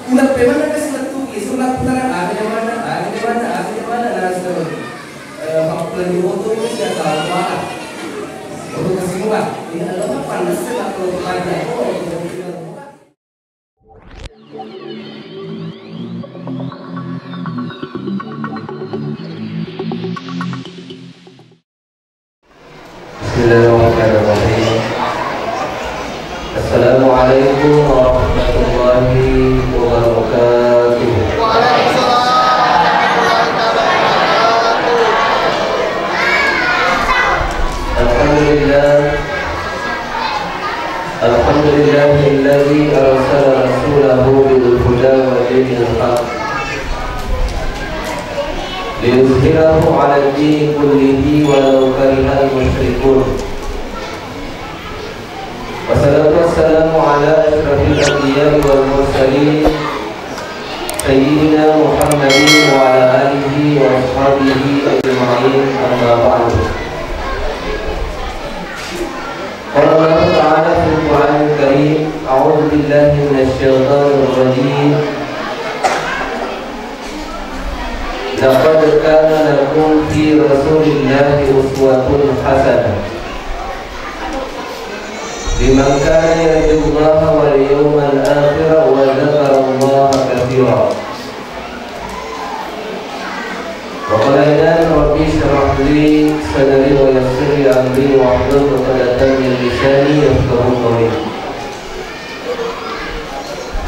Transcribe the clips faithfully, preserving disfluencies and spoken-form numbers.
Uleppe maneng kasi lettu isu lakkutana aga jamanna, aga jamanna, aga jamanna, nasaba, eh, makkulanni moto ni siya tau maka. Untuk kasi mula, ini adalah panas sebab kalau kita jago, untuk kita mula. Bismillahirrahmanirrahim. Assalamualaikum warahmatullahi wabarakatuh. Alhamdulillah. Alhamdulillahilladzi arsala rasulahu bil huda wa dinil haq. Liyuzhirahu 'alad dini kullihi walau karihal musyrikun. Wassalatu wassalamu ala asyrafil anbiya'i wal mursalin, sayyidina Muhammadin wa ala alihi wa ashabihi ajma'in, amma ba'du. Qala Allahu ta'ala fil Qur'anil Karim, a'udzu billahi minasy syaithanir rajim. Laqad kana lakum fi Rasulillahi uswatun hasanah liman kana yarjullaha wal yawmal akhira wa dzakarallaha katsira. Wa qala aidan, rabbi syrah li sadri wa yassir li amri wahlul 'uqdatam min lisani yafqahu qawli.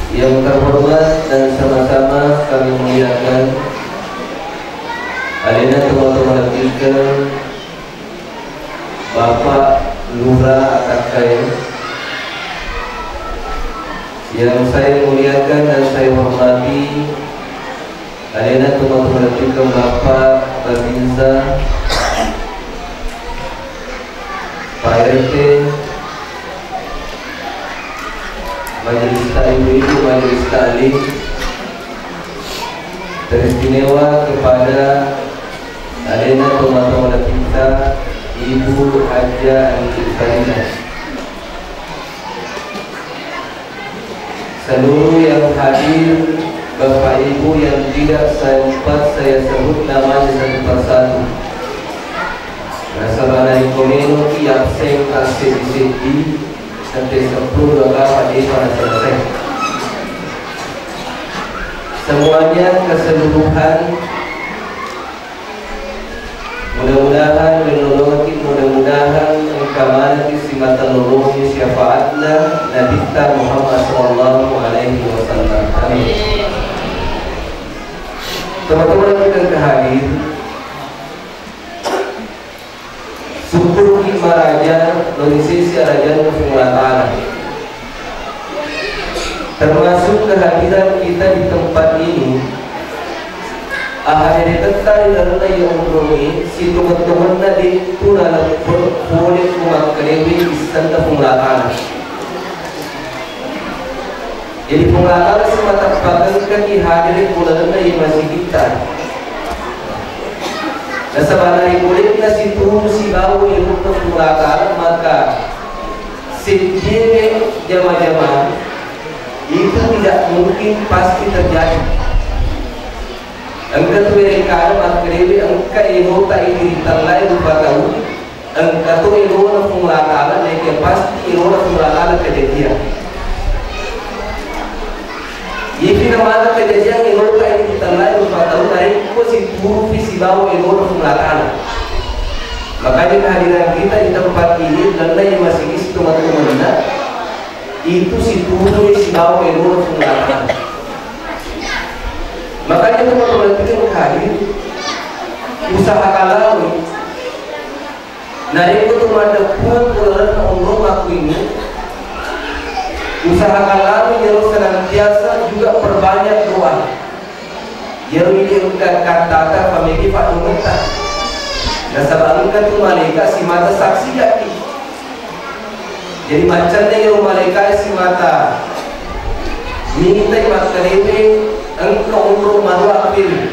Yang terhormat dan sama-sama kami muliakan, alena tomatoa malebbikeng Bapak Lurah Atakkae, yang saya muliakan dan saya hormati, alena tomatoa malebbikeng Bapak Babinsa, Pak R T, Majelis Taklim, Ibu-ibu Majelis Taklim, teristimewa kepada alena tomatoa malebbikta Ibu Hajjah Aini Faridah. Seluruh yang hadir, Bapak Ibu yang tidak sempat saya sebut namanya satu persatu. Nasaba narekko melo ki absen tasseddi-seddi, sampai sepuluh dua kapa depa naselesai. Semuanya keseluruhan, mudah-mudahan, mudah-mudahan engka maneng simata lolongi syafaatna Nabitta Muhammad sallallahu alaihi wasallam. Amin. Teman-teman yang hadir, syukur ki maraja lo ri sesi arajanna Puang Allah Ta'ala. Termasuk kehadiran kita di tempat ini, ahadere tetta ri lalenna iya onrong e, sitonget-tongenna de'tu naleppe pole ku makkedae issenna Puang Allah Ta'ala. Jadi Puang Allah Ta'ala simateppa engka ki hadere ku lalenna iya masigitta. Nasaba narekko de'na situru sibawa ilunna Puang Allah Ta'ala, maka seddiengnge jama-jama itu tidak mungkin pasti terjadi. Engka tu engkana makkedae engka elota idi ritellai rupa tau, engka to elona Puang Allah Ta'ala, naekia pasti elona Puang Allah Ta'ala kejadian. Iyapi namata kejadian elota idi ritellai rupa tau narekko siturupi sibawa elona Puang Allah Ta'ala. Makanya kehadiran kita di tempat ini, lalenna iya masigitta tomatoa malebbikeng, itu situru sibawa elona Puang Allah Ta'ala. Makanya teman-teman kita hadir, usahakan lalo. Narekko tu maddeppung ku lalenna onrong aku ini, usahakan lalo iyaro senantiasa juga perbanyak doa. Iyaro idi engka kattata pamegi paddungetta. Nasaba engka tu malaika simata saksi jaki. Jadi maccanna iyaro malaika simata mitai makkedae engka onrong maruwa appewe.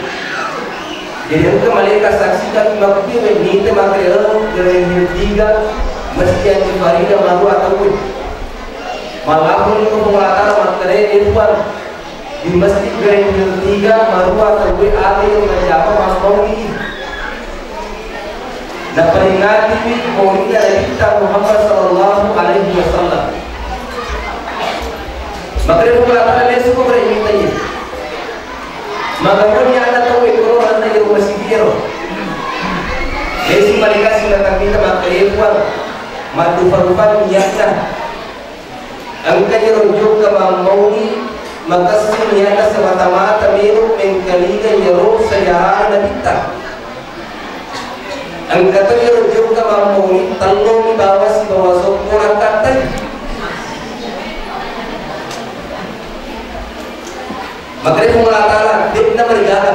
Jadi engka malaika saksi jaki makkedae mitai makkedae gereng tiga mesti yang Farida maruwa tauwe. Mallapor iko Puang Allah Ta'ala makkedae, e Puang, Di Masjid Green Hill tiga, maruwa tauwe aga iya majjama mammaulidi. Naperingatiwi maulidna Nabitta Muhammad sallallahu alaihi wasallam. Makkeda Puang Allah Ta'ala, lesuko pura imitaiye. Magauwani ana tauwe koro ranna iyaro masigi ero. Lesi malekasi matammita makkeda, Puang, maddupa-rupa niatna. Engka iyaro jokka mammauli makessing niatna semata-mata melo mengkalinga iyaro sejarana Nabitta. Engka to iyaro jokka mammauli tellomi bawa sibawa sokko rakkattai. Makkeda Puang Allah Ta'ala, de'na marigaga.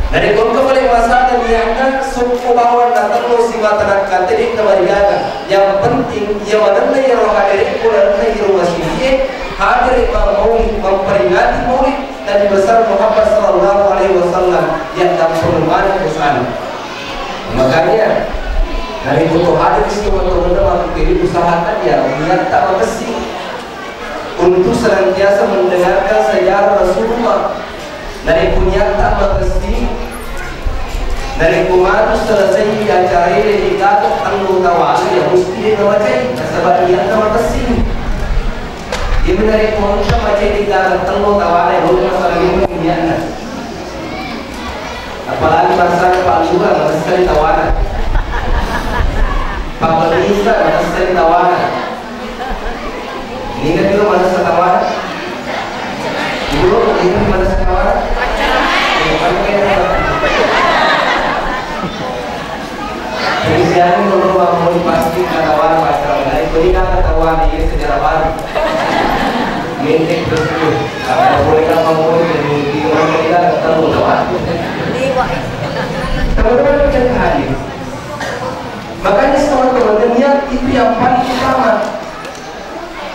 Narekko engka pale masana niatna, sokko bawang natello simata nakkattai, de'na marigaga. Yang penting, iya manenna iyaro haderekku lalenna iyaro masigie, hadere mammauli, memperingati maulid Nabi besar Muhammad sallallahu alaihi wasallam, yang dampeng maneng dosana. Makanya, narekko to hadere sitomatoanna makkukiri, usahakan ya niatta makessing untuk senantiasa mendengarkan sejarah Rasulullah. Narekko niatta makessing, narekko matu selesai acara ini, de'gaga tello tawana, ya musti de' namacai, nasaba niatta makessing. Jadi narekko engka macai de'gaga tello tawana, ya boleh masalah ini niatna. Apalagi masalah Pak Lurah, makessing tawana. Pak Permisa, makessing tawana. Niga tu manessa tawana? Guru, niga manessa tawana? Jadi siang menurut mamuli pasti katawana pacaran. Jadi kau ini katawana, iya sejarah baru. Mendek terus tu. Apa boleh kan mamuli jadi orang kita kata tawana. Teman-teman yang hadir. Makanya, teman-teman, niat itu yang paling utama.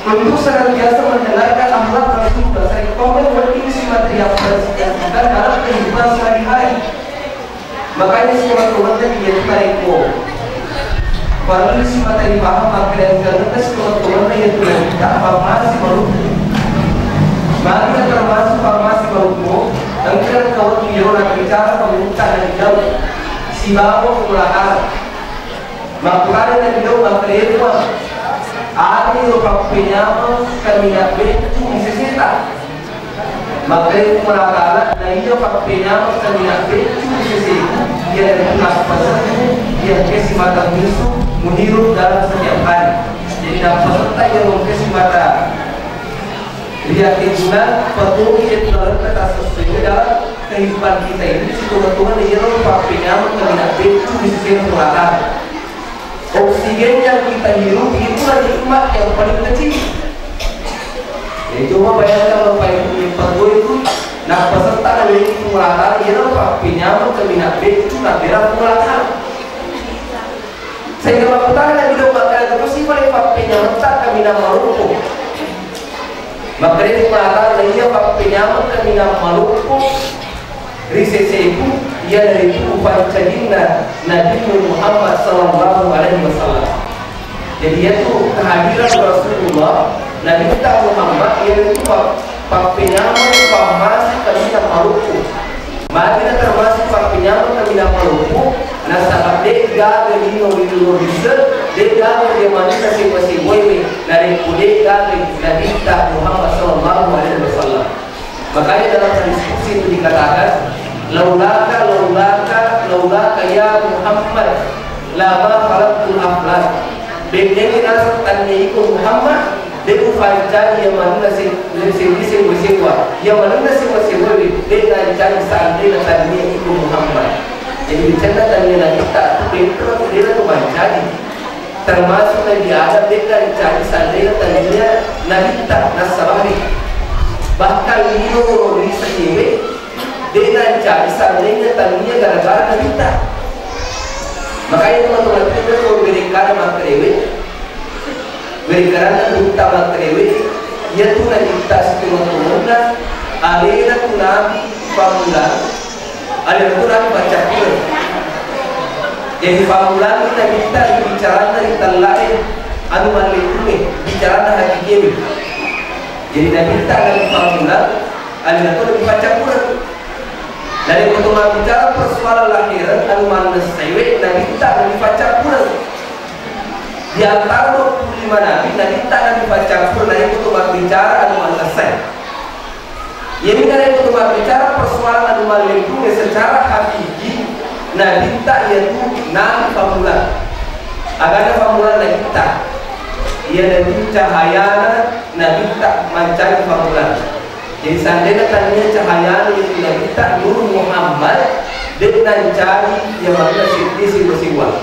Untuk senantiasa mendengarkan akhlak Rasulullah, saya komen wedding si materi yang kita dalam kehidupan sehari-hari. Makanya, teman-teman, kita itu tarik. Baru si materi paham, maka yang kita, teman-teman, itu kita apa masih malu. Maka termasuk apa masih malu. Engkau kau tidak bicara pemerintah dan jauh. Sibawa pula Makkutanai Nabi Daud, makkedai, aga iro pappenyameng kaminang beccu ri seseta? Makkedai Puang Allah Ta'ala, na iya pappenyameng kaminang beccu ri seseku, iyanaritu nappasengngi iya engka simata misu muhirup dalam setiap hari. Jadi, nappasetta iya engka simata Ri akkegunang, paturuki aturanna tassesuai dalam kehidupan kita ini, sitonga-tongana iyaro pappenyameng kaminang beccu ri sesena Puang Allah Ta'ala. Oksigen yang kita hirup itulah nikmat yang paling kecil. Jadi, coba bayangkan, Bapak Ibu, yang paturuki itu, nappasetta nawerekki Puang Allah Ta'ala, iyaro pappenyameng kaminang beccu nabbera Puang Allah Ta'ala. Sehingga makkutana Nabi Daud, makkeda, "Terus sipa le pappenyametta kaminang maloppo?" Makkedai Puang Allah Ta'ala, "Iya pappenyameng kaminang maloppo ri seseku, iyanaritu upancajinna Nabi Muhammad sallallahu alaihi wasallam." Jadi, iyatu kehadiran Rasulullah, Nabitta Muhammad, iyanaritu pa-, pappenyameng pammase kaminang maloppo. Magi na termasuk pappenyameng kaminang maloppo, nasaba de'gaga lino ri lino lise, de'gaga jamanna sewa-sewaewe, narekko de'gaga Nabitta Muhammad sallallahu alaihi wasallam. Makanya dalam hadis qudsi itu dikatakan, "Laulaka, laulaka, laulaka ya Muhammad, lama khalaqtul aflak." Bennengngi naseng tannia iko Muhammad, de' upancaji iya manenna se-, se-, sewa-sewa. Iya manenna sewa-sewa we, de' nancaji seandainya tannia iko Muhammad. Jadi, bicanna tannia Nabitta, tu de' tu, de' tu mancaji. Termasuk Nabi Adam, de' nancaji seandainya tannia Nabitta, nasabari. Bahkan lino ri sekewe, de' nancaji seandainya tannia gara-gara Nabitta. Makanya teman-teman, kita kalau berekkana makkerewe, Werekkaranna gurutta makkerewe, iyatu Nabitta sitonga-tonganna, alena tu Nabi Pammula, alena tu Nabi paccappureng. Jadi, pammulani Nabitta ri bicaranna ri tellae anu mallettunge, bicaranna hakikewe. Jadi, Nabitta Nabi Pammula, Alena to nabi paccappureng. Narekko to mabbicara persoalan lahireng anu mannessaiwe, nabitta nabi paccappureng. Di antara dua puluh lima nabi, nabitta nabi paccappureng narekko to mabbicara anu mannessai. Iyami narekko to mabbicara persoalan anu mallempunge secara hakiki, nabitta iyatu nabi fammulang. Agana fammulang nabitta? Iyanatu cahayana nabitta mancaji fammulang. Jadi, seandainya tania cahayana itu Nabitta Nur Muhammad, de' nancari yang mana seddi siwa-siwa.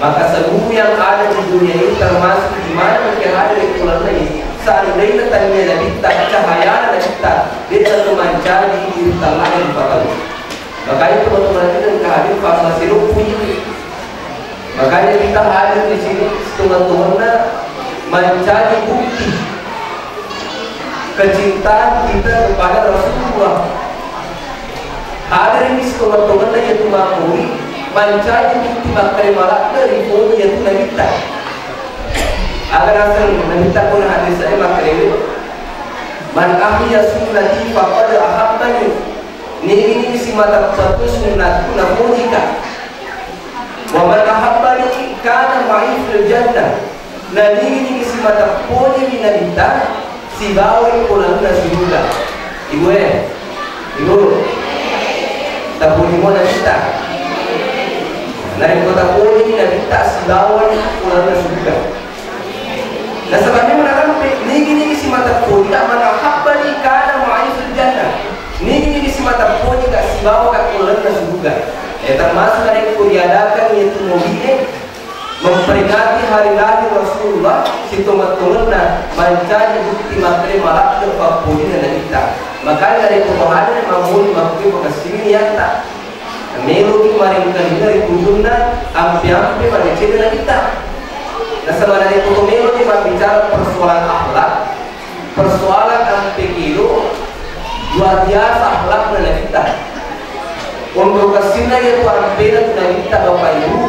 Maka seluruh yang ada di dunia ini, termasuk di mana kita hadir di bulan ini, seandainya tania Nabitta, cahayana Nabitta, de' nato mancari di tanah yang bakal. Makanya teman-teman kita yang hadir pas masih rumput ini. Makanya kita hadir di sini, setelah-temanna mencari bukti kecintaan kita kepada Rasulullah. Hadir di setelah-temanna yaitu makmuri, mencari bukti makkeda malakka ripoji yaitu Nabitta. Agar asal Nabitta pun hadir saya makkeda, "Man ahya sunnati faqad ahabbani." Nigi-nigi simata patu sunnatku napojika. Wa man ahabbani kana ma'i fil jannah. Na nigi-nigi simata pojimi Nabitta, sibawai ko lalenna suruga. Ibu e, ibu, tapoji mo Nabitta. Narekko tapoji Nabitta, sibawai ko lalenna suruga. Nasaba memang narampe, nigi-nigi simata pojika, man ahabbani kana ma'i fil jannah. Nigi-nigi simata pojika, sibawaka ko lalenna suruga. Eh, termasuk narekko diadakan yaitu mauli'e, memperingati hari lahir Rasulullah, sitongeng-tongenna mancaji bukti makkeda malakka pappojinna Nabitta. Makanya narekko bahadere mammuli makkue pakessing niatta. Meloki marengkalinga ri tujunna ampe-ampe madecenna Nabitta. Nasaba narekko to meloki mabbicara persoalan akhlak, persoalan ampe kedo, luar biasa akhlakna Nabitta. Onro kessinna iyatu ampena tu Nabitta, Bapak Ibu,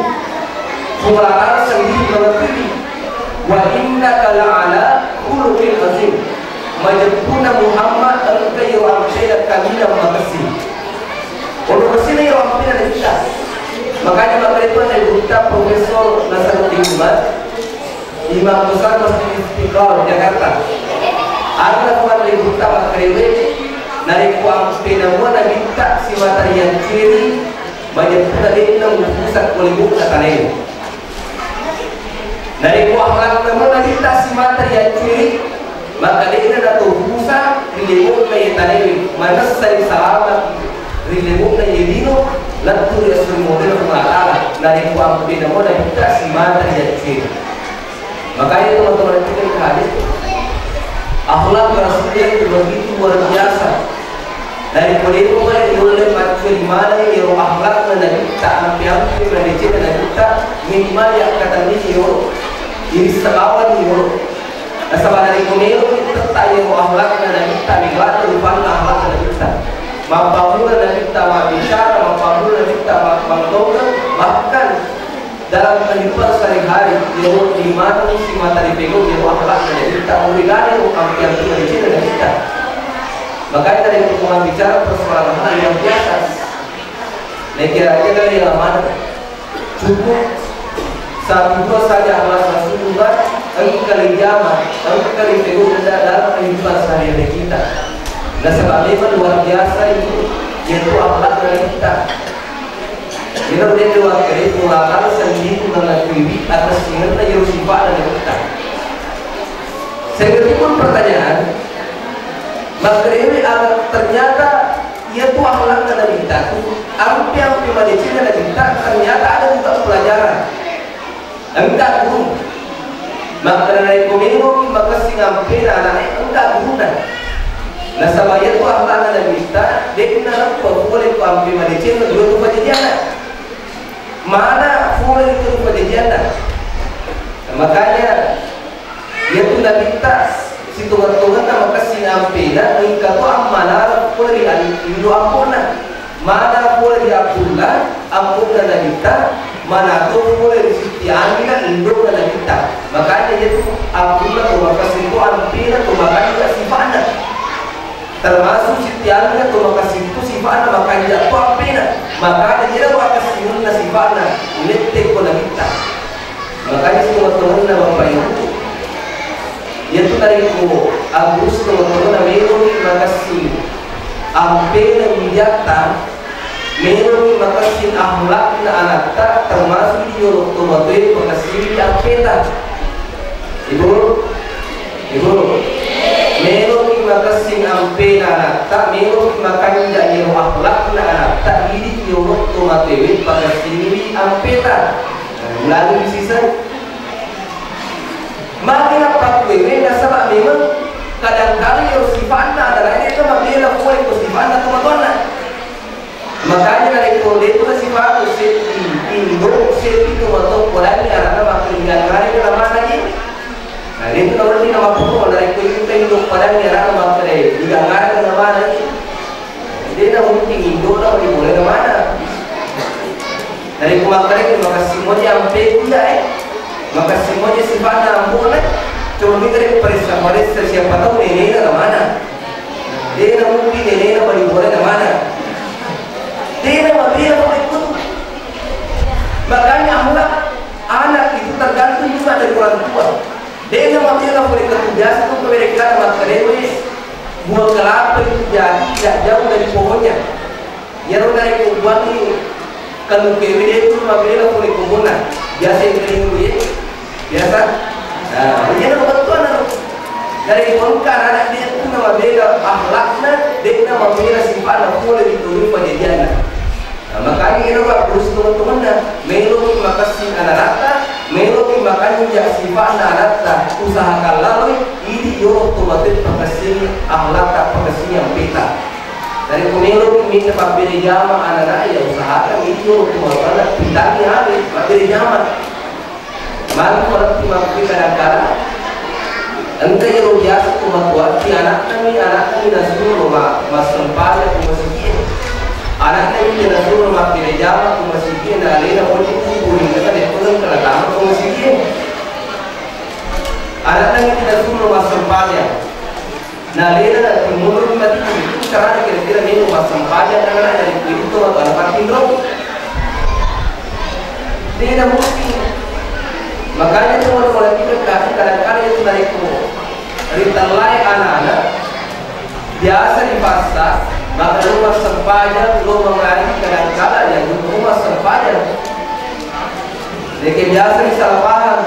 Puang Allah Ta'ala sendiri mengakui, "Wa innaka la'ala khuluqin azim." Majeppunna Muhammad, engka iyaro ampena kaminang makessing. Onro kessinna iyaro ampena Nabitta. Makanya makkeda tu Nabitta Profesor Nasaruddin Umar, Imam Besar Masjid Istiqlal, Jakarta. Ada Nabitta makkedae, narekko ampena mua Nabitta simata riacceri, majeppuna de'na ufusa ko lebo'na tanae. Narekko akhlakna mua Nabitta simata riacceri, maka de'na natau fusa ri lebo'na iye tanae, manessani salama ri lebo'na iye lino, lettu ri esso ri motona Puang Allah Ta'ala. Narekko ampena mua Nabitta simata riacceri. Makanya teman-teman kita yang hadir, akhlak Rasulullah itu begitu luar biasa. Dari polepo pada diulle maccuri maneng iyaro akhlakna Nabitta, ampe-ampe madecena Nabitta, minimal yakkatenni iyaro. Jadi selawan iyaro. Nasaba narekko melo tetta iyaro akhlakna Nabitta, melo rupanna akhlakna Nabitta. Mappamula Nabitta mabbicara, mappamula Nabitta ma-, manggaukeng, bahkan dalam kehidupan sehari-hari, iyaro limaneng simata ripegau iyaro akhlakna Nabitta, muridana ro ampe-ampe madecena Nabitta. Makanya dari pertemuan bicara persoalan hal yang biasa. Naikira aja dari mana? Cukup satu dua saja akhlak Rasulullah, engka rijama, engka ripegau dalam kehidupan sehari-hari kita. Nasaba memang luar biasa itu, yaitu akhlak dari kita. Iyaro de' riwakkede Puang Allah Ta'ala sendiri mengakuiwi atas singenna iyaro sifa'na Nabitta. Sehingga timbul pertanyaan, makkedae aga ternyata iyatu akhlakna Nabitta tu, ampe-ampe madecena Nabitta, ternyata ada juga pelajaran. Engka guru. Makkeda narekko meloki makessing ampena ana'e, engka guruna. Nasaba iyatu akhlakna Nabitta, de'na nappa pole ko ampe madecenna dua rupa jajianna. Mana pole itu rupa jajianna. Makanya iyatu Nabitta sitongeng-tongenna makessing ampena, engka to ammanareng pole ri an-, indo ambo'na. Mana pole ri Abdullah, ambo'na Nabitta, mana to pole ri Sitti Aminah, indo'na Nabitta. Makanya iyatu Abdullah to makessing to ampena to makanja sifa'na. Termasuk Sitti Iya, to ampena. Makanya iyaro makessingenna sifatna, lettekko nabitta. Makanya sitonga-tonganna Bapak Ibu, iyatu narekko Agus sitonga-tonganna meloki makessing ampena wijatta, meloki makessing akhlakna anatta, termasuk di yolo tomatoe makessing ampeta. Ibu, Ibu, meloki makessing ampena anatta, meloki makanja iyaro akhlakna anatta, idi iyaro tomatoewe pakessingiwi ampeta. Ulangi siseng. Magi nappa kuewe nasaba memeng kadang-kadang iyaro sifatna adalah de' namabela pole ko sifatna tomatoanna. Makanya narekko de'tu nasifatu seddi indo, seddi tomatoa podangngi ana'na makkeda igangngarega namana je. Nah, de'tu nawedding namappuro narekko engka indo podangngi ana'na makkeda igangngarega namana je. De' namungkin indona mani boleh namana. Narekko makkedaki makessing moje ampeku iya e, makessing moje sifatna ambo'na, coba mita paressa-paressa siapa tahu nenena namana. De' namungkin nenena mani boleh namana. De' namabela pole ko tu. Makanya akhlak anak itu tergantung juga dari orang tua. De' namabela pole ko tu, biasa tu kemereka makkedae buah kelapa itu jatuh tidak jauh dari pohonnya. Iyaro narekko buangngi kalukewe de'tu mabela pole ko mona. Biasa engka linggu ye. Biasa. Nah, iyana bettuanna. Narekko engka anak de'tu namabela akhlakna, de'na mabela sifatna pole ri tau pajajianna. Nah, makanya iyaro terus teman-temanna, meloki makessing ananatta, meloki makanja sifatna anatta, usahakan laloi idi yolo tomatoe pakessing akhlakta, pakessing ampeta. Narekko meloki minta pabbere jama ananae, ya usahakan idi yolo tomatoanna pitangngi abe pabbere jama. Magi maleppi makkui kadangkala engka iyaro biasa tomatoa ti ana'nami, ana'nami nasuro ma-, massempajang ko masigie. Ana'nami nasuro mabbere jama ko masigie, na alena moni kuburi, engka dekko engka natama ko masigie. Ana'nami nasuro massempajang. Na alena na timurung mati, itu carana kira-kira melo massempajang anana dari itu atau anak patinro. Dena mungkin. Makanya tu orang-orang kita kasih kadang-kadang itu naik ku. Ritellai anak-anak biasa dipaksa, maka lu massempajang, lu mengaji kadang-kadang ya lu massempajang. Deke biasa disalah paham.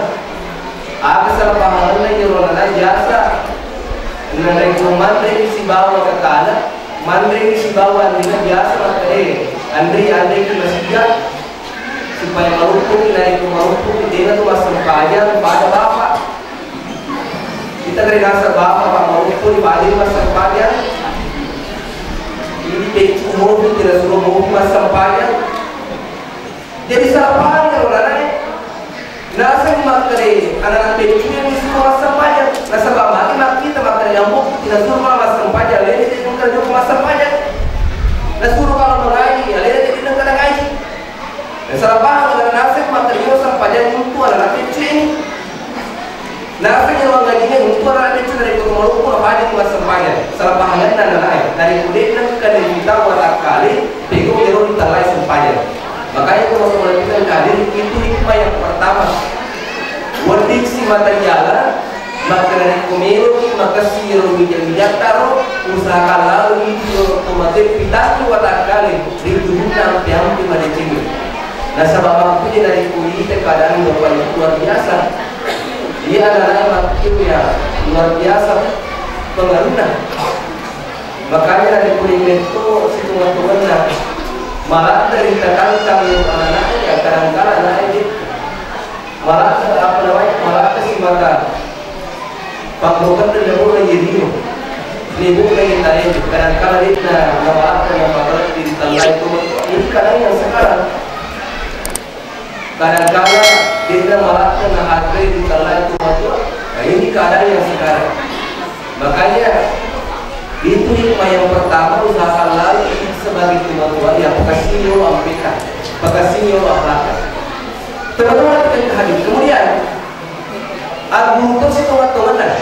Aga salah pahamanna iyaro nana biasa. Narekko manreni sibawa kakana, manreni sibawa anrena biasa makkeda, eh, anri, anreki masijja supaya maloppoki, narekko maloppoki, dena tu massempajang pada bapa. Kita kare nasaba bapa, pak, malopponi pada massempajang. Ini peccu mopi, tidak suruh mopi massempajang. Jadi salah paham ya ulanae. Naseng makkeda, anak-anak peccu yang disuruh massempajang. Nasaba magi makkita makkeda yang bukti nasuro massempajang, lele de engka joko massempajang. Nasuro kalau mengaji, ya lele de engka ngaji. Nasaba naseng makkeda massempajang untuk anak-anak peccu ini. Naseng yang mengajinya untuk anak peccu dari kota Maluku, apa aja massempajang. Salah pahanganna anak-anak. Dari kulit dan kada kita buat akali, pego ero ditallai sempajang. Makanya kalau kita hadir itu hikmah yang pertama. Wedding si mata iala, maka dari kumero, maka si ero bijak-bijak taro, usahakan lalu itu tomate pitangi watakale, di tubuhna ampe-ampe madeceng. Nasaba makkuje dari kulite keadaan Bapak Ibu luar biasa. Iya anak-anak makkuje ya luar biasa pengaruhna. Makanya dari kulit itu situngan-tunganna malah dari tatangkang yang anak-anak ya kadang-kadang anak-anak Malakka, apa namanya, malakka si maka paggokenna nabuka jadi libu lagi tadi kadang kala ditna namalakka yang pakai di tallai itu. Ini kadang yang sekarang kadang kala ditna malakka na hadre di tallai itu. Nah, ini keadaan yang sekarang. Makanya itu hikmah yang pertama, usahakan lalu sebagai tumatuan yang pekasio ampeka, pekasio akhlaka. Teman-teman kita hadir. Kemudian Abu Musa itu tongan-tonganan.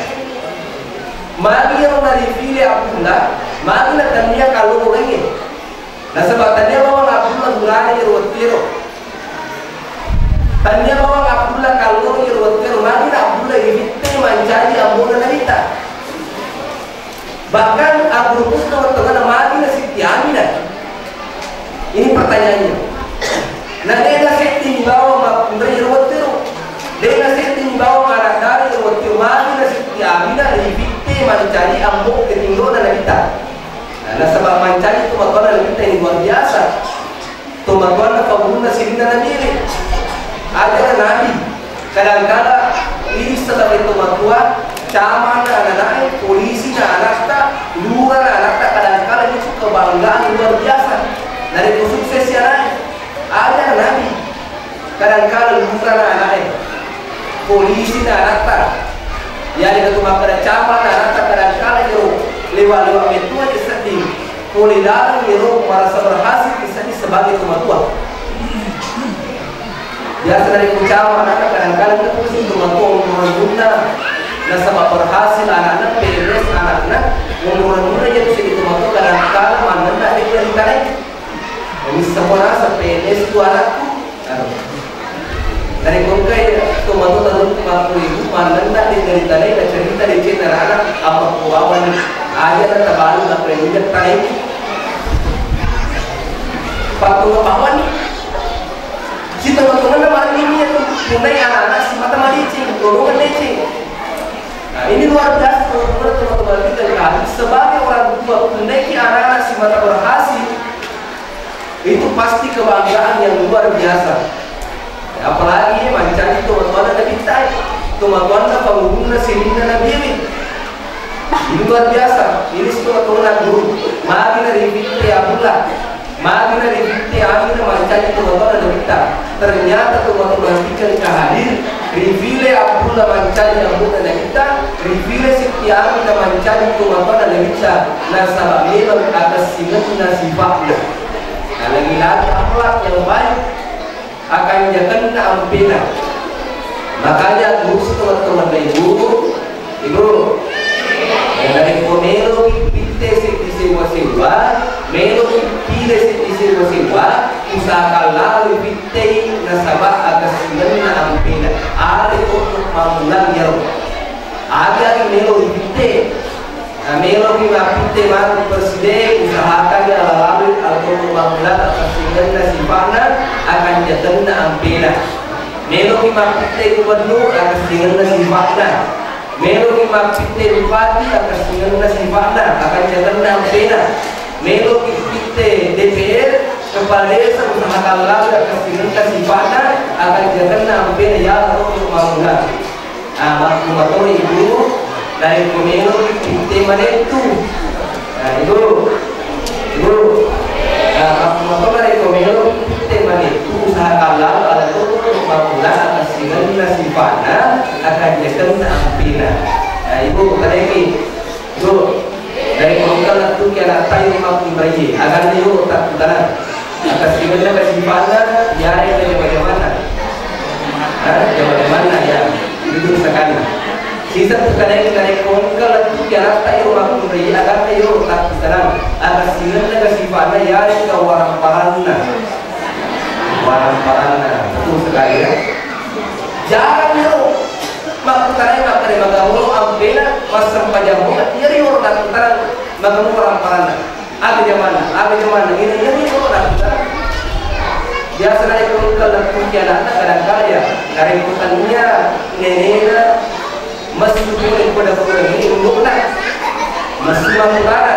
Magi yang narifile Abdullah, magi na tania kalau orangnya. Nasaba tania bawang Abdullah gurana iyaro wettuero. Tania bawang Abdullah kalloro iyaro wettuero, magi na Abdullah rifitte mancaji ambo'na Nabitta. Bahkan Abu Rusda wettuanna magi na Sitti Aminah. Ini pertanyaannya. Na de nasedding bawang makkunrai iyaro wettuero. De nasedding bawang anak dara iyaro wettuero, magi na Sitti Aminah rifitte mancaji ambo ketinrona Nabitta. Nah, nasaba mancaji tomatoanna Nabitta ini luar biasa. Tomatoanna pangulunna sininna Nabiwe. Ajana Nabi, kadangkala ini sebagai tomatua, camana ananae, polisina anatta, lurana anatta, kadangkala itu kebanggaan luar biasa. Narekko suksesi anae, ajana Nabi, kadangkala lurana anae, polisina anatta, yarega tu makkeda camana anatta, kadangkala iyaro lewa-lewa mettua je sedding. Pole laleng iyaro marasa berhasil isenni sebagai tomatua. Biasa narekko cama anakna, kadang-kadang engka tu si tomatua onrong-onronna nasaba berhasil anakna, P N S anakna, onrong-onronna jadi si tomatua kadang-kadang mannenna de' ritanai. Jadi semua rasa P N S tu anakku. Narekko engkai tomatoa taruntu makkulibu, mannenna de' naritanai, nacerita decenna rana, apa kuwawan aja na tabalu makkulibu tanai. Pattunga bawani. Sitongeng-tongenna marenni iya tu, punnai anak-anak simata madeceng, lolongan deceng. Nah, ini luar biasa teman-teman, teman-teman kita kali. Sebagai orang tua, punnaiki anak-anak simata berhasil, itu pasti kebanggaan yang luar biasa. Apalagi mancaji tomatoanna Nabitta, tomatoanna pangulunna sininna Nabiwe. Ini luar biasa. Ini situ tomatoanna guru. Magi na rifitte Abdullah. Magi na rifitte Aminah mancaji tomatoanna Nabitta. Ternyata tomatoa perhatikan ka hadir. Rifile Abdullah mancaji ambo'na Nabitta. Rifile Sitti Aminah mancaji tomatoanna Nabitta. Nasaba memang akessingenna sifa'na. Nah, lagi-lagi akhlak yang baik, akanjakenna ampena. Makanya guru, teman-teman, ibu, ibu, narekko meloki pitte seddi sewa-sewa, meloki pile seddi sewa-sewa, usahakan laloi pittei nasaba akessingenna ampena. Are untuk mammulang yaro. Agi-agi melo ripitte. Nah, meloki mappitte matu presiden, usahakan ala lalui alkohol mammulang akessingenna sifa'na, akanjakenna ampena. Meloki mappitte gubernur, akessingenna sifa'na. Meloki mappitte bupati, akessingenna sifa'na, akanjakenna ampena. Meloki pitte D P R, kepala desa, usahakan lalui akessingenna sifa'na, akanjakenna ampena, ya alkohol mammulang. Ah, makkumatoi ibu, narekko meloki pitte manettu. Nah, ibu, ibu, nah, makkumato narekko meloki pitte manettu, usahakan lalo ada tutu makkula akessingenna sifa'na, akanjakenna ampena. Nah, ibu, kadeki, ibu, narekko engka lettuki anatta iro makkunraie, aganna iro takkutanang. Akessingenna ka sifa'na, yarega jama-jamanna. Ha? Jama-jamanna, ya. Jujur sekali. Sisa tu kadai narekko engka lettuki anatta iro makkunrai, aganna iro takkutanang. Akessingenna ka sifa'na, yarega waramparanna. Waramparanna. Betul sekali, ya. Jarang iro makkutanai makkeda magamolo ampena, massempajang moga, iyaro iro takkutanang magamolo waramparanna. Aga jamanna, aga jamanna, ina iya mi ko na. Biasa narekko engka lettuki anakna kadang kala ya, narekko tania nenena messu pole poda-podangi undukna. Messu makkutana.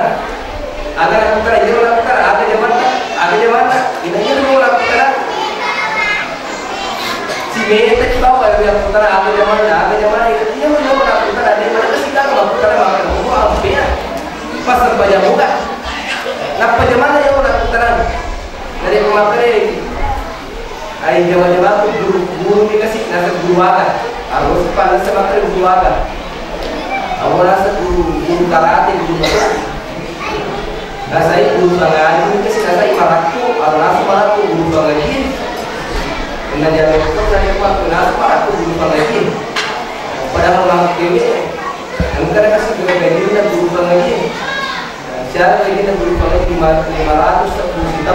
Aga nakkutana, iyaro nakkutana, aga jamanna, aga jamanna, ina iya mi ko nakkutana. Si meta ki bapa iya nakkutana, aga jamanna, aga jamanna, ina iya mi ko nakkutana, de mana kasi gaga makkutana, makkutana, oh, ampena. Pas sempajang moga. Nappa jamanna iya nakkutana. Narekko makkedai, ai jama-jamaku guru, guru mi kasi, naseng guru aga. Harus pa naseng makkedai guru aga. Amo naseng guru, guru karate, guru apa? Nasai guru pangaji mi kasi, nasai marakku, amo naseng marakku guru pangaji. Narekko naseng marakku guru pangaji. Padahal makkewe, engka kasi guru pangaji. Siapa lagi na berupa lagi lima, lima ratus sepuluh juta.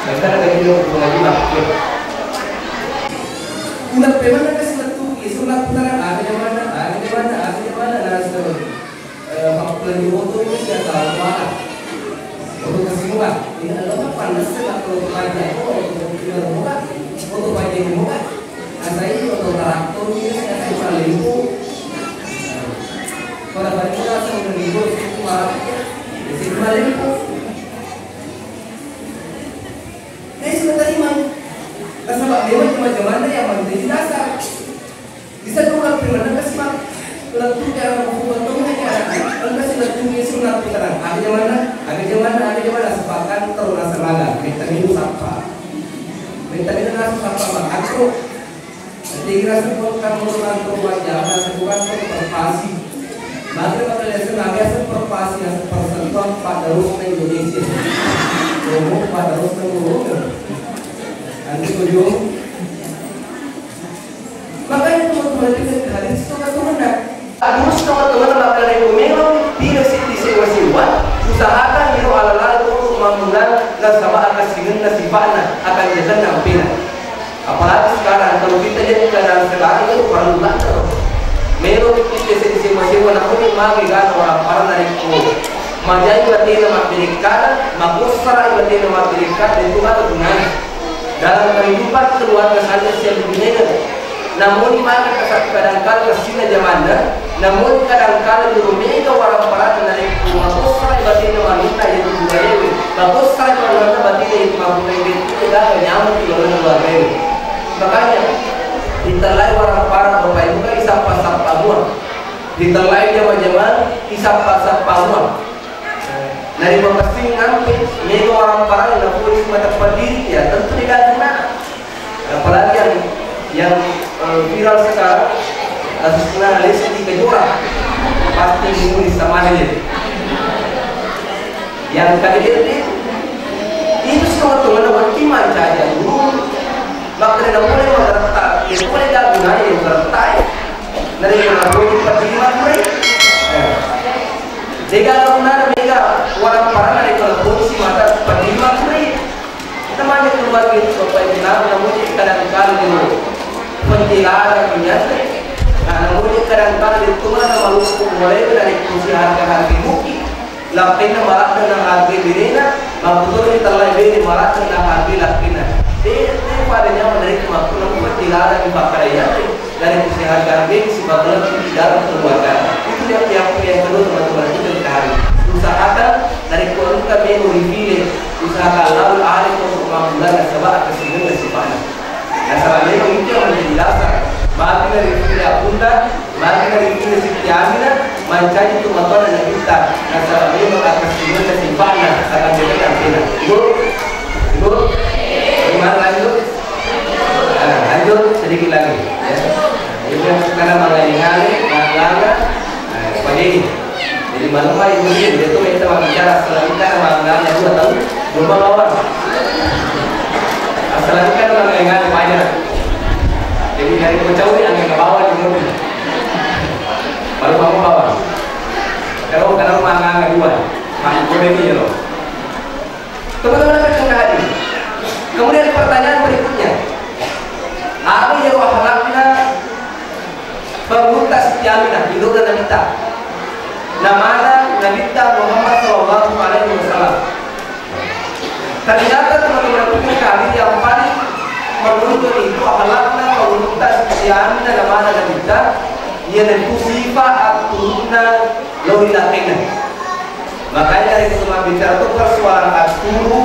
Engka na gaji lo ko lagi makke. Ulang pemanna kasi lettu, isu na putara, aga jamanna, aga jamanna, aga jamanna, na seterusnya. Eh, mappelani moto ini siapa? Moto kasi murah. Ini adalah panas, sebab kalau panjang, oh, moto kasi murah. Moto panjang murah. Asai moto traktor ini, asai malempo. Pada balik kita asal udah libur, itu malah, itu malempo. Jadi sudah terima. Nasaba memang cuma jamanna yang menjadi dasar. Bisa dua kali mana kasih mak. Lettu cara membuat dong aja. Kan kasih lettu ini sunat putaran. Ada jamanna, ada jamanna, ada jamanna sepakan terus rasa maga. Minta minum sapa. Minta minum rasa sapa makan tuh. Jadi rasa buat kamu orang tua wajah, rasa bukan perpasi. Maka pada lesson nabi asal perpasi, asal persentuhan pada rusna Indonesia. Ngomong pada rusna Indonesia. Nanti ujung. Makanya teman-teman itu dari hadis itu kan teman. Terus teman-teman bakal rekomendasi tidak sih disewa-sewa, usahakan iro ala-ala untuk mammulang nasaba akan singenna sifatna akan jaga nampina. Apalagi sekarang, kalau kita lihat keadaan sekarang itu perlu banget. Melo kita sewa-sewa, namun magi gana orang parah dari majai batena mabberekkada, makossara batena mabberekkada, itu maka gunanya. Dalam kehidupan keluarga saya siap begini. Namun maka kasar kadangkala kasina jamanna, namun kadangkala juru mega warang parata narekko makossai batena manunna yaitu budayawe, makossai manunna batena yaitu mabbukai bettu, gaga nyamanki lalenna keluargae. Makanya, ditellai warang para bapak ibu kan isappa-sappa mua. Ditellai jama-jama isappa-sappa mua. Nari mapessing ampe mega warang parang na puri mata padiri, ya tentu degaga gunana. Apalagi yang, yang, eh, viral sekarang, kasusnya Lesti Kejora, pasti diulis sama aja. Yang K D R D itu semua teman-teman iman saja dulu. Maka tidak boleh mengerti, tidak boleh gabung aja yang mengerti. Narekko napoji paddiri makkuro, eh, degaga gunana mega warang parang narekko napoji simata paddiri makkuro. Namanya keluarga itu Bapak Ibu, namu namuji kadang kala dulu penjelaran menyatu. Nah, namuji kadang kala itu mana maluku mulai dari kursi harga-harga mungkin. Lappenna maladdenna hargai benena, makkutoro ritellai bene maladdenna hargai lappenna. De, de pada nyawa narekko makkunna mupa dilarang di pakkadayake, narekko seharga-hargai sipakalebbi di dalam keluarga. Itu yang, yang, yang kedua, teman-teman, itu yang kami usahakan narekko engka melo ripile, usahakan lalu alih untuk mambulan nasaba akkasingenna sifatna. Nasaba memang itu yang menjadi dasar. Magi na rifile Abunda, magi na rifile Sitti Aminah, mancaji tu matona Nabitta. Nasaba memang akkasingenna sifatna, akan jaga nampina. Ibu, Ibu, gimana lanjut? Nah, lanjut sedikit lagi. Ya. Jadi, karena mengalih-ngalih, mengalih, nah, seperti ini. Jadi malemma ibu ini, dia tuh minta bicara selanjutnya sama angganya dua tahun, belum bawa. Selanjutnya tuh nggak nggak banyak. Jadi dari Kucau ini angin ke bawah di mobil. Baru kamu bawa. Kalau kalau mangga dua, mangga dua ini loh. Teman-teman yang berkenan hadir. Kemudian pertanyaan berikutnya, apa yang akhlakna Pangulutta Sitti Aminah, indona Nabitta. Namana Nabitta Muhammad sallallahu alaihi wasallam. Ternyata teman-teman, kami yang paling menonjol itu akhlakna Pangulutta Sitti Aminah namana Nabitta, iyanaritu sifat atturunna lao ri lakkainna. Makanya dari kita bicara itu persoalan atturu,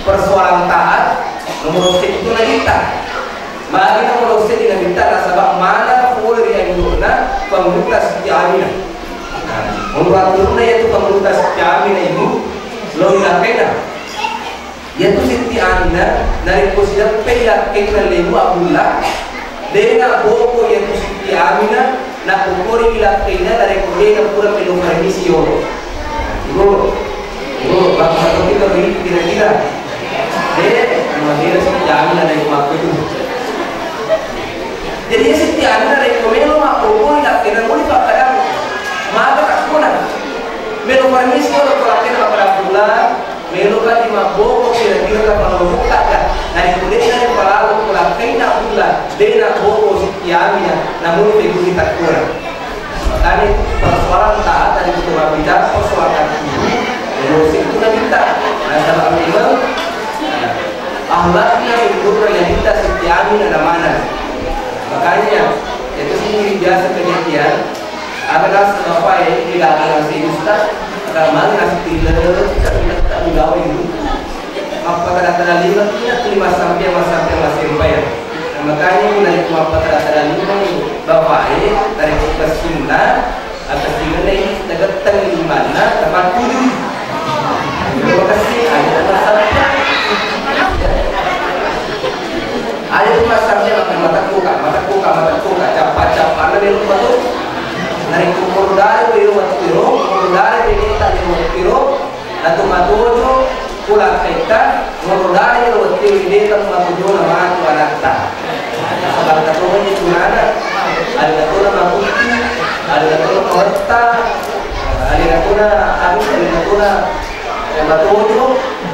persoalan taat, nomor satu itu Nabitta. Magi nomoro seddi Nabitta nasaba mana pole ri anggona Pangulutta Sitti Aminah. Nah, nomoro atturunna yaitu Pangulutta Sitti Aminah ibu, lao ri lakkainna. Yaitu Sitti Aminah narekko sideppe lakkainna Lebu Abdullah, dena boko yaitu Sitti Aminah nakkukori lakkainna narekko dena pura melo permisi yolo. Ibu, ibu, bapak-bapak kita beri kira-kira. Eh, maksudnya sih jangan ada yang waktu itu. Jadi ya sih tiada ada yang komelo mak pokoknya tidak kena mau dipakai. Maka tak guna. Melo permisi kalau kalau kena pada bulan, Melo kali mabboko kira-kira kapang lomokka ga, narekko de'na ripalalo ko lakkaina bulla, de'na boko sitti amina, namuni feguni takkona. Makanya itu persoalan taat dari kita berbicara persoalan hati. Emosi itu nabitta. Nasaba memang, eh, akhlakna menurut nabitta sitti amina namana. Makanya itu sendiri biasa kejadian. Aga naseng bapae, eh, de'gaga naseng ustaz, aga maneng naseng tille, tapi tetap menggawe dulu. Mappatada-tada lima, tidak terima sampai, sampai, sampai ya. Nah, makanya mulai mappatada-tada lima nih, bapae, dari kessinna, atas lima ini, tegetteng lima, nah, tempat tujuh. Terima kasih, aja tempat sampai. Aja tu pasarnya makan mata kuka, mata kuka, mata kuka, capa-capa, ada belok batu. Narekko modare belo wattiro, modare belo tak belo wattiro, natu matojo, pula kaitan, modare belo wattiro, ide tak matojo nama tu anatta. Sabar katonya tunana, ada tu nama kutu, ada tu nama wetta, ada tu nama anu, ada tu nama matojo,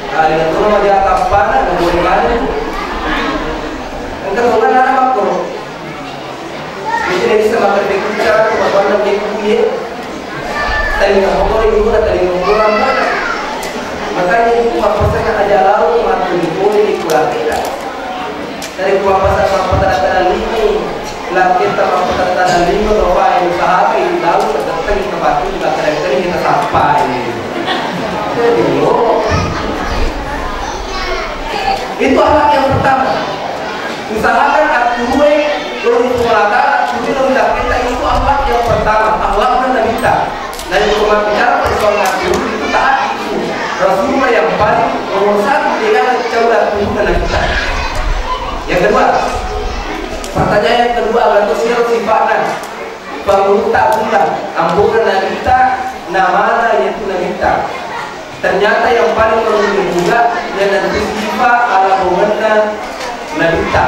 ada tu nama dia kapan, ada boleh mana. Engka tongeng anak makkoro. Jadi, dari sama kerja kita, kemampuan dan dia kuye. Tadi nggak mau, ini udah tadi mau kurang mana. Makanya itu apa saya ada lalu mati di kuye di kurang kita. Dari kuapa sama petara-tara lima, laki sama petara-tara lima, bapak yang usaha itu lalu terdekat di tempat itu juga keren-keren kita sampai. Jadi, oh. Itu akhlak yang pertama. Usahakan atturue, lori Puang Allah Ta'ala, atturue lori dakketta, itu akhlak yang pertama, akhlakna Nabitta. Nah, yang berbicara persoalan atturue itu taat itu. Rasulullah yang paling nomor satu, dia kan jauh dari Nabitta. Yang kedua, pertanyaan yang kedua, apa itu sifat sifat Nabitta? Pangulutta bulla, ambo'na Nabitta, namana yaitu Nabitta. Ternyata yang paling menonjol juga, iyanaritu sifa alabongenna Nabitta.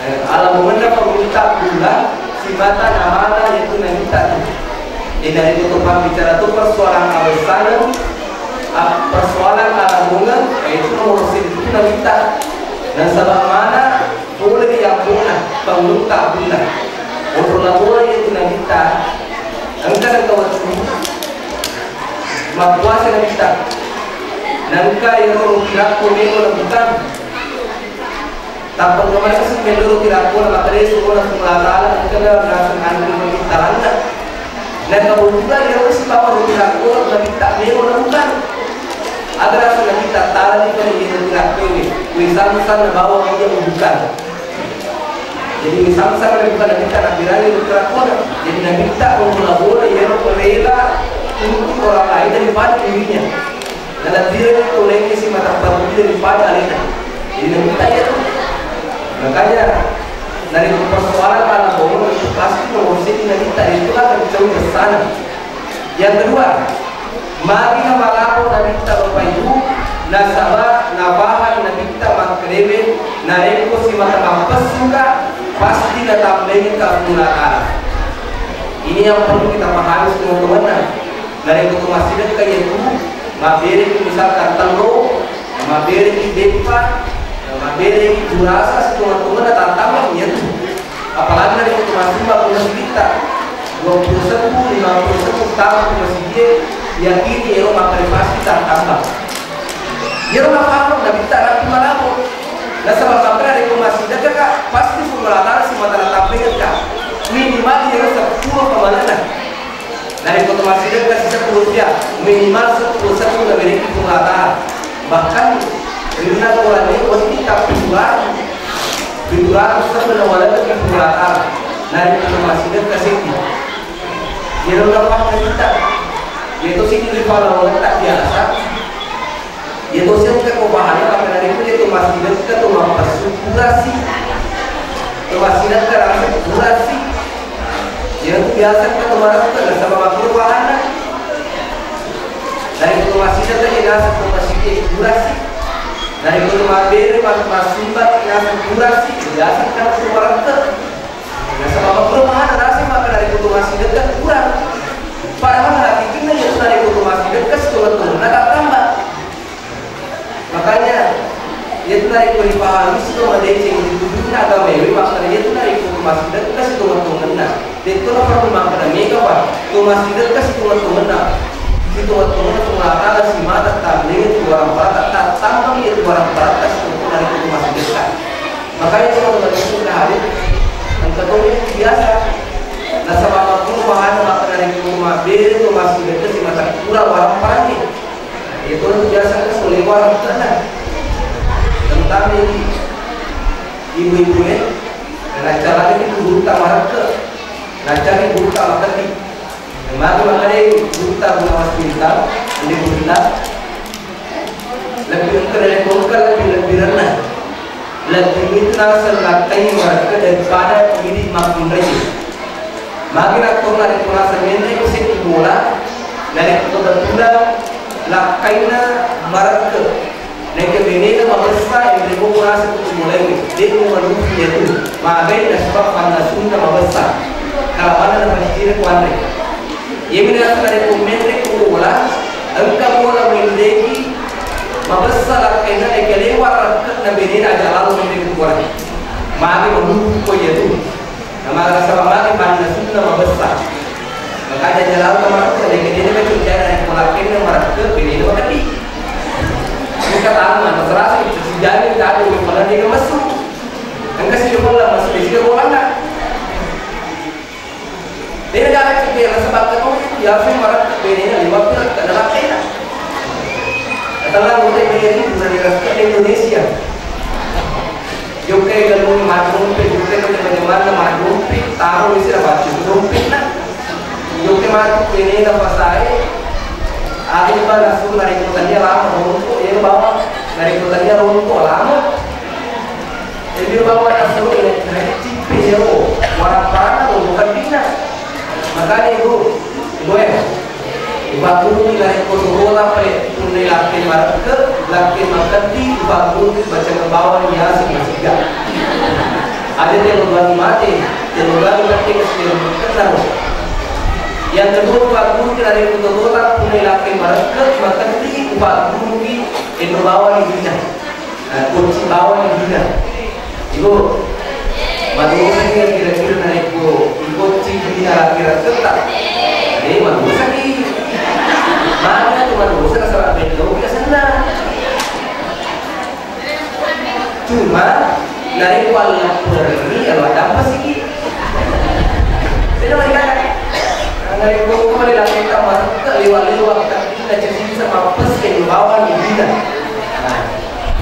Eh, alabongenna pangulutta bulla, simata namana yaitu Nabitta tu. Jadi, dari itu pambicara tu persoalan abessaneng, ah, persoalan alabongeng, eh, itu nomor satu itu Nabitta. Dan sebagaimana Pole ri ambo'na, pangulutta bulla. Onro laboe iyanatu Nabitta, engka nengka wettu mappuasa Nabitta. Nengka iyaro roti rakko melo nabuka. Tappa engka maneng melo roti rakko na makkeda suro'na Puang Allah Ta'ala, engka naseng anre Nabitta lanna. Nakabutuhkan iyaro sibawa roti rakko Nabitta melo nabuka. Aga naseng Nabitta, talani pale iyaro roti rakko we, we Zamzam nabawa iya ubukan. Jadi we Zamzam nabuka Nabitta, nabirangi roti rakkona. Jadi Nabitta onro laboe iyaro rela untuk orang lain daripada dirinya. Nalebbirengngi tau laingnge simata parellu daripada alena. Jadi Nabitta iyatu. Makanya, narekko persoalan alaboneng itu pasti nomor satu Nabitta, itu akan jauh ke sana. Yang kedua, magi namalabo Nabitta Bapak Ibu, nasaba napahang Nabitta makkedae, narekko simata mappessuka, pasti natambaingka Puang Allah Ta'ala. Ini yang perlu kita pahami semua teman-teman. Narekko to massidekka iyatu, mabbereki misalkan tello, mabbereki beppa, mabbereki burasa, sitonga-tongana tattambang iyatu. Apalagi narekko to massumba ko masigitta, duappulo sebbu, limappulo sebbu taung ko masigie, yakini ero makkeda pasti tattambang. Iyaro napahang Nabitta nappi malabo. Nasaba makkeda narekko massidekka ka, pasti Puang Allah Ta'ala simata natambaingka. Minimal iyaro seppulo pamanenna. Narekko to massidekka siseppulo rupiah, minimal seppulo sebbu nabereki Puang Allah Ta'ala. Bahkan ri laleng Quran e wedding tappitu ratu, pitu ratu sebbu nawalengngi Puang Allah Ta'ala. Narekko to massidekka seddi. Iyaro napahang Nabitta. Iyatu seddi ri pahalawangetta biasa. Iyatu siangka ko pahala, maka dari itu iyatu massidekka to mappessu purasi. To massidekka rasa purasi. Iyatu biasa engka to marakka nasaba makkuro pahala. Dari itu massidekka rasa to massidekka purasi. Dari itu mabbere mas-, massumba rasa purasi. Biasa engka to marakka. Nasaba makkuro pahala rasa maka dari itu massidekka kurang. Padahal hakikinna iyatu dari itu massidekka sitonga-tongana tattamba. Makkeda mega pa, tu massidekka sitonget-tongetna. Sitonget-tongetna tu mata simata tammengngi tu warang parata, tattambang iya tu warang parata sitonget-tongetna tu massidekka. Makanya tu teman-teman itu hadir, engka toni biasa. Nasaba makkuro pahana makkeda narekko mabbere tu massidekka simata pura warang paranni. Itu biasa kan soleh warang kena. Tentang ini ibu-ibu ya, dan acara ini guru tak marke. Naccari gurutta makeddi. Magi makkedai gurutta Gunawan Bintang, Andi Gurutta, lebbi engka dari bongkar lebbi, lebbi renna. Lebbi itu naseng lakkai marekka daripada idi makkunrai. Magi nakko narekko naseng menre ko seddi bola, narekko kebetulan lakkaina marekka. Narekko benena mabessa, enreko naseng tu mulai, de' mumanufi iyatu. Magai nasaba fannasunna mabessa. Kalamanna napaccire kuanre. Iyami naseng narekko menre ko bola, engka bola menreki mabessa lakkainna, narekko lewa rakkenna benena aja lalo menre ko bola. Magai manufi ko iyatu. Namarasa magi mannasunna mabessa. Makanya jalan ke marakka, deke dene ke curiga dari polakenna marakka, bini ini makeddi. Engka tama, terserah sih, sejadi tadi, malah dia masuk. Engka sih, malah masuk di sini, bola nggak? Dia dah cek dia rasa bakal, oh, ya, saya marakka, bini ini lima belas, kena lah, enak. Katalah, udah, ini, ini, dari rasa Indonesia. Jokkai galung madompe, jokkai teman-temanna madompe, taro isi na baccu dompe na. Jokkai matu benena pasae, ada ba nasu narekko tania lama rontok, ya bawa narekko tania rontok lama. Jadi bawa nasu ini, nah, cipe ya, oh, warang parana rontok kan dina. Makanya, Ibu, Ibu, eh, upagguruni narekko sola pe, punnai lakke marekke, lakke makeddi, upagguruni bacang bawang yaseng masiga. Aja telo gani mate, telo gani mate, kesel, kesal. Yang kedua, upagguruni narekko sola, punnai lakke marekke, makeddi, upagguruni endo bawang dina. Nah, kunci bawang dina. Ibu, madosaki kira-kira narekko ikocci dina kira-kira tetap. Eh, madosaki. Mana tu madosa nasaba bendo kita senang. Cuma, narekko allapperni, ya, dampasiki. Beda lagi kan? Narekko kau lagi kita masuk ke lewat-lewat, tapi kita cerita sama pes ke bawang dina. Nah,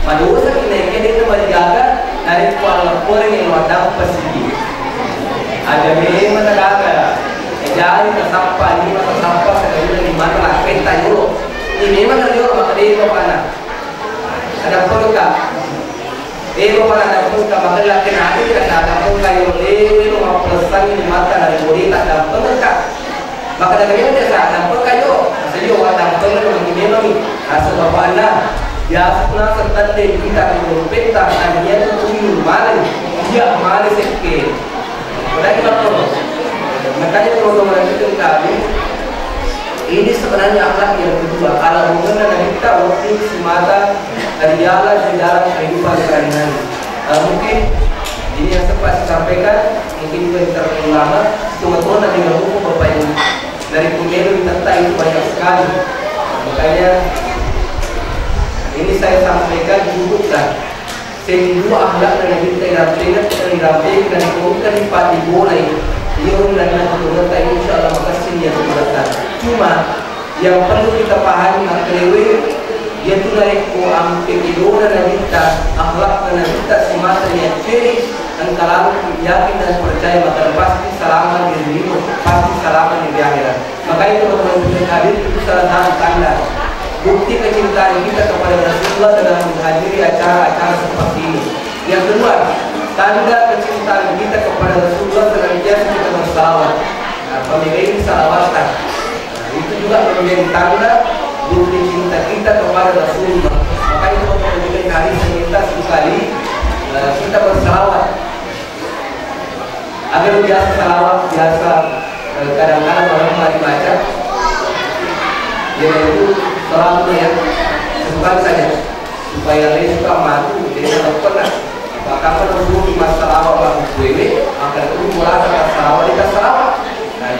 Madosaki naekia de'na marigaga narekko alleppereng elo addampesiki. Aja memang tagaga. Jari tasappa lima, tasappa sekali lima, lakkaita yolo. Ini memang yolo, maka de'pa pana. Ada perka. De'pa pana ada perka, maka lakkaina ada perka yolo. Lelo mappesangi mata dari bodita ada perka. Maka daga memang biasa, dampengka yo. Asa yo, wa dampengna magi memangi. Asa bapakna, biasa puna settande kita ke dompetta, tania tu tuyul maneng. Iya, maneng sekke. Padahal kita terus. Makanya teman-teman kita kami, ini sebenarnya akhlak yang kedua. Ala hubungan dengan kita, waktu semata dari jalan di dalam kehidupan sehari-hari. Eh, mungkin ini yang sempat saya sampaikan, mungkin juga terlalu lama. Cuma tuan ada yang hukum Bapak Ibu. Dari Kumelo di Tetta itu banyak sekali. Makanya ini saya sampaikan cukuplah. Sing dua akhlak dari kita yang pengen kita dirampaikan dari kongka di pati boleh. Iya, dan nanti kita insya Allah makasih ya, saudara. Cuma yang perlu kita pahami, makkelewe, iyatu narekko ampe kedona nabitta, akhlakna nabitta simata niacceri, engka lalo yakin dan percaya maka pasti salama di dunia, pasti salama di akhirat. Makanya teman-teman yang hadir itu salah satu tanda bukti kecintaan kita kepada Rasulullah dengan menghadiri acara-acara seperti ini. Yang kedua, tanda kecintaan kita kepada Rasulullah senantiasa kita bersalawat. Nah, pemilih salawatan. Itu juga menjadi tanda bukti cinta kita kepada Rasulullah. Makanya kalau kita hari sekitar sekali, eh, kita bersalawat. Agar biasa salawat, biasa, eh, kadang-kadang orang mau dibaca, yaitu salawat ya, sebukan saja. Supaya lesu ka matu, jadi nggak pernah. Bahkan pernah dulu di masalah apa, wewe, akan itu mulai salawat, kita salawat. Nah,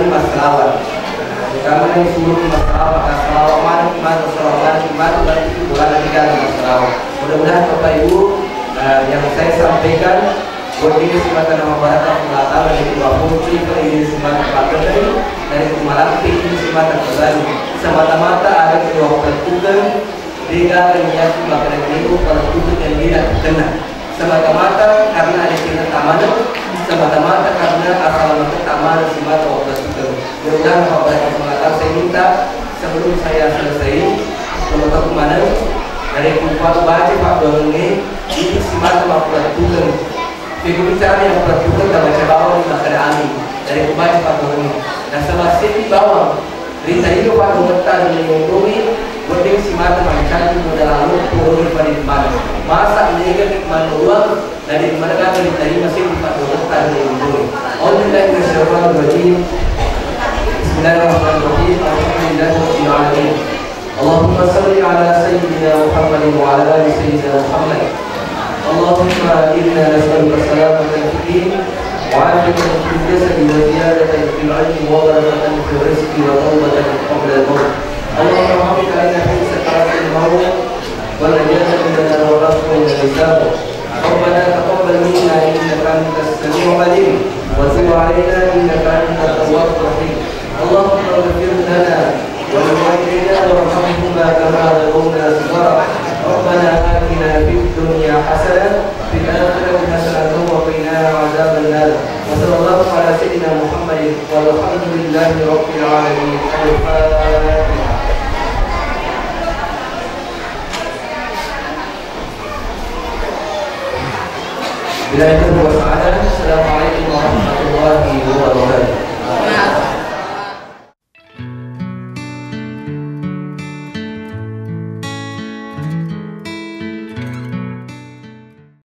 Massalawa. Utama ni suruh massalawa, massalawa mana, mana, massalawa mana, mana, mana itu bola lagi kan massalawa. Mudah-mudahan Bapak Ibu, eh, yang saya sampaikan, buat ini semata nama baraka Allah Ta'ala dari Ibu Abu, cerita ini semata pakai dari Ibu Malampe ini semata kembali. Semata-mata ada kedua pertukan, Degaga niaku makkeda melo palettukenna, degaga kenna. Semata-mata karena ada cinta tamana, semata-mata karena asalamaketta tamana simata wappalettukeng. Mudah-mudahan apa yang Allah Ta'ala saya minta sebelum saya selesai, menutup mana dari kupa baca Pak Doangnya ini simata wappalettukeng. Pegumi cara yang perbuka dan baca bawang di makkeda amin. Dari kubaca Pak Doangnya. Nasaba seddi bawang ritarima paddongetta ri onroi, wedding simata mancaji modal loppo ri parimmana. Masa mega manruang, na de manengka ritarima seddi paddongetta ri onroi. A'udzubillahi minasyaitonirrajim. Bismillahirrahmanirrahim. Alhamdulillahirabbil alamin. اللهم صل على سيدنا محمد وعلى آل سيدنا محمد. اللهم إنا نسألك سلامة في الدين وعافية في الجسد وزيادة في العلم وبركة في الرزق وتوبة قبل الموت. اللهم حقق علينا في سكرات الموت ونجاة من النار والعفو عند الحساب. ربنا تقبل منا إنك أنت السميع العليم وتب علينا إنك أنت التواب الرحيم. اللهم اغفر لنا ولوالدينا وارحمهما كما ربونا صغارا. ربنا آتنا في الدنيا حسنة وفي الآخرة حسنة وقنا عذاب النار. وصلى الله على سيدنا محمد والحمد لله رب العالمين. الفاتحة. Billahi taufiq wal hidayah. Assalamualaikum warahmatullahi wabarakatuh.